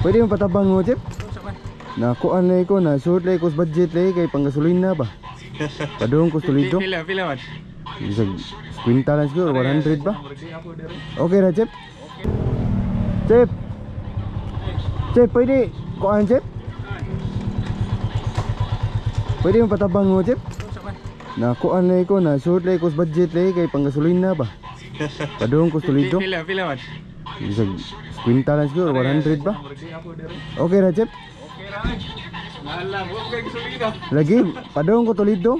Pwede mo patabang mo, Chip? Nakuan lagi ko, na short lagi ko sa budget lagi kay panggasolina ba. Padung ko sa Toledo. Pila, pila man. Isang kwinta lang siguro, 100 ba? Okay ra, Chip? Chip! Chip, pwede kuan, Chip? Pwede mo patabang mo, Chip? Nakuan lagi ko, na short lagi ko sa budget lagi kay panggasolina ba. Padung ko sa Toledo. Pila, pila man. Isang kwinta lang siguro, 100 ba? Okay ra, Chip? Okay ra. Nala, mo kay gasolina. Lagi, padung ko Toledo.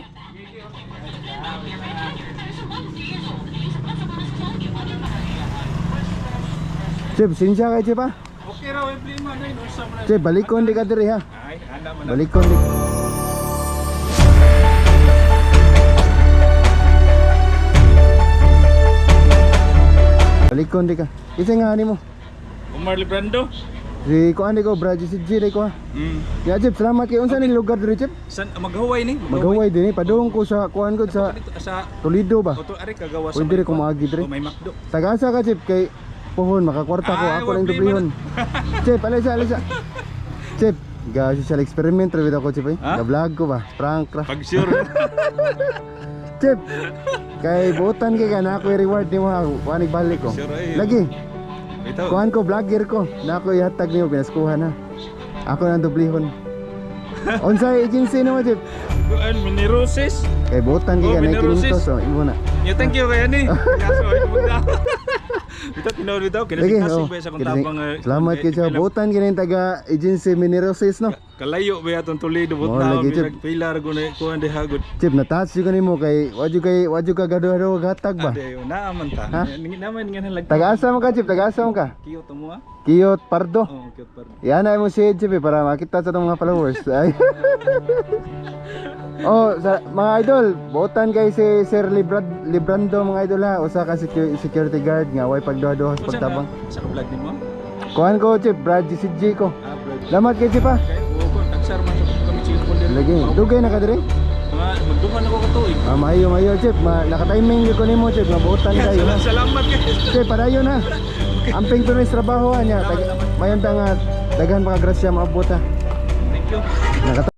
Chip, sinsya kay Chip ha. Okay ra, way problema na unsa man. Chip, balikon di ka diri ha. Ay, handa man. Balikon di. Balikon di ka. Isa nga ani mo. Omar Librando. Si kuan di ko, Brad si G di ko ha. Ya Chip, salamat kay unsa ni lugar diri, Chip? San maghaway ni? Magaway din eh. Padung ko sa kuan ko sa Dito sa Toledo ba? Oto ari kagawa sa. Pwede rin kung maagi diri. Oh, may McDo. Tagasa ka, Chip, kay pohon makakwarta ko Ay, ako lang wag dublihon. Chip, alisa alisa. Chip, ga social experiment ra bitaw ko, Chip eh. Ha? Ga vlog ko ba? Prank ra. Pag sure. Chip. Kay buotan kay ka na ako reward nimo ha. Kuan balik ko. Sure, ay. Lagi. Bitaw. Kuan ko vlogger ko. Na ako ihatag nimo pinaskuhan ha. Ako nang dublihon. Unsay agency nimo, Chip? Kuan Minerosis. Kay buotan kay Oh, ka na Minerosis. kinintos oh, imo na. Yeah, thank you kay ani. Kaso ay punta. Bitaw tinuod bitaw Lagi. kinasing Oh. ba sa kung Kinasing- tabang. Salamat kay sa buotan kay ning taga agency Minerosis no. Kalayo ba atong Toledo Oh, but na lagi, Chip. pila ra gud kuan diha gud. Chip, na-touch yun kanimo kay wadyo ka gado-gado gatag ba? Ade na man ta. Ha? Naman nga lag. Taga-asa mo ka, Chip? Taga-asa mo ka? Kyoto mo ah. Kiyot Pardo. Oh, Kyoto par. Yan ay mo si Chip eh, para makita sa itong mga followers. Ay. Oh, sa, mga idol, buotan kay si Sir Librando mga idol ha. Usa ka security guard nga way pagduha-duha sa pagtabang. Sa ka vlog nimo? Kuhan ko, Chip, Brad GCG ko. Ah, vlog. Salamat kay Chip ha. Kay o ko tagsar man sa kami cellphone diri. Lagi, dugay na ka diri? Mga magduman ako katuig. Ah, maayo maayo, Chip. Ma, naka-timing gyud ko nimo, Chip, nga buotan kayo ha. Salamat kay. Chip, padayon ha. Amping tuloy sa trabaho ha niya. Mayon ta nga daghan pa ka grasya maabot ha. Thank you. Nakata